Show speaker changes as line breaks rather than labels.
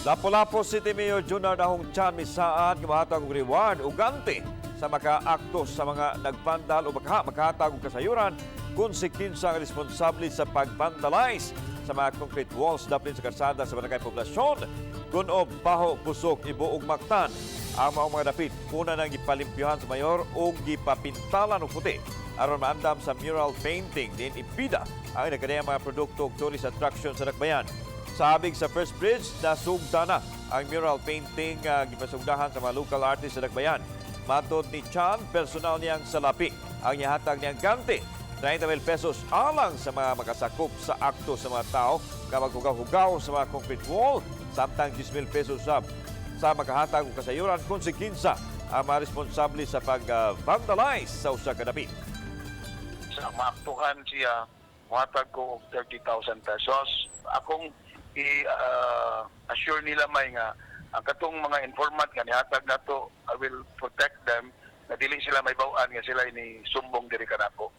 Lapu-Lapu City Mayor Junard Ahong Chan misaad nga mohatag og reward o ganti sa makaakto sa mga nagvandal o makahatag og kasayuran kung si kinsa ang responsable sa pag-vandalize sa mga concrete walls daplin sa karsada sa Barangay Poblasyon, Gun-ob, Bajo, Pusok, Ibo ug Mactan. Ang maong mga dapit una nang gipalimpyuhan sa mayor ug gipapintalan og puti aron maandam sa mural painting din ipida ang nagkadayang mga produkto ug tourist attraction sa Dakbayan. Sa habig sa First Bridge, nasugda na ang mural painting gipasugdahan sa mga local artists sa Dakbayan. Matod ni Chan, personal niyang salapi ang nihatag niyang ganti, 30 mil pesos, alang sa mga makasakop sa akto sa mga tao nga maghugaw-hugaw sa mga concrete wall, samtang 10 mil pesos sa makahatag og kasayuran kung si kinsa ang mga responsable sa pag-vandalize sa usa ka dapit.
Sa maaktuhan siya, muhatag ko og 30,000 pesos. Akong i-assure nila may nga ang katong mga informant nga nihatag nato, I will protect them na dili sila may bawaan nga sila ini sumbong diri kanako.